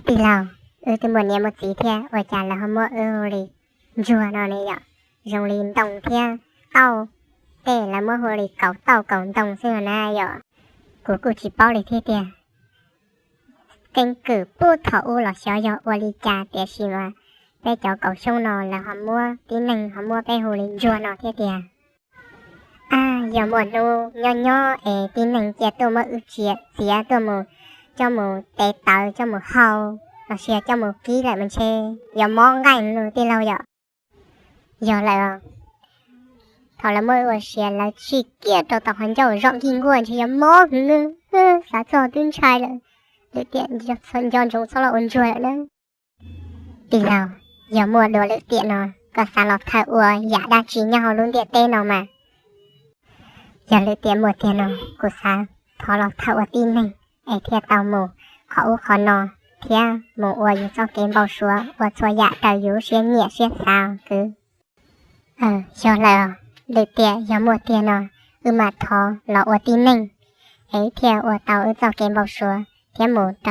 Tij laug, wb twb muaj niam muaj txiv thiab ua cas lawv ho muab wb hu li ntsuag no ne yom? Zoo li ntoo thiab tauj tej lawv muab hu li kaus tauj kaus ntoo xwb no na yom. Kuv kuj tsis paub li thiab tiag. Keeb kwm puag thaum ub los xyov yog ua li cas tiam sis mas peb cov kaum xyoob no lawv ho muab tib neeg ho muab peb hu li ntsuag no thiab tiag. Yog muaj hnub nyob nyob es tib neeg cia tuaj muab wb txiav tuaj mus, coj mus tev tawv coj mus hau los sis coj mus kib lawm mas ntshe yuav mob nqaij lug tij laug yom. Yog lawm, thaum lawv muab wb ua siav lawv tsij kiag rau tom qhov ncauj zom nkig nkuaj ntshe yuav mob heev. Xav txog twb ntshai lawm. Lwm tiam nco ntsoov txhob los ua ntsuag lawm na. Tij laug, yog muaj dua lwm tiam no, koj xav los thawj ua yam dab tsi nyob hauv lub ntiaj teb no mas? Yog lwm tiam muaj tiag no, kuv xav thov los thawj ua tib neeg es thiaj tau mus qhov ub qhov no thiab mus ua yus txoj kev npau suav ua txhua yam raws yus siab nyiam siab xav kwv. Yog lawm, lwm tiam yog muaj tiag no, wb mam thov los ua tib neeg es thiaj ua tau wb txoj kev npau suav thiab mus rau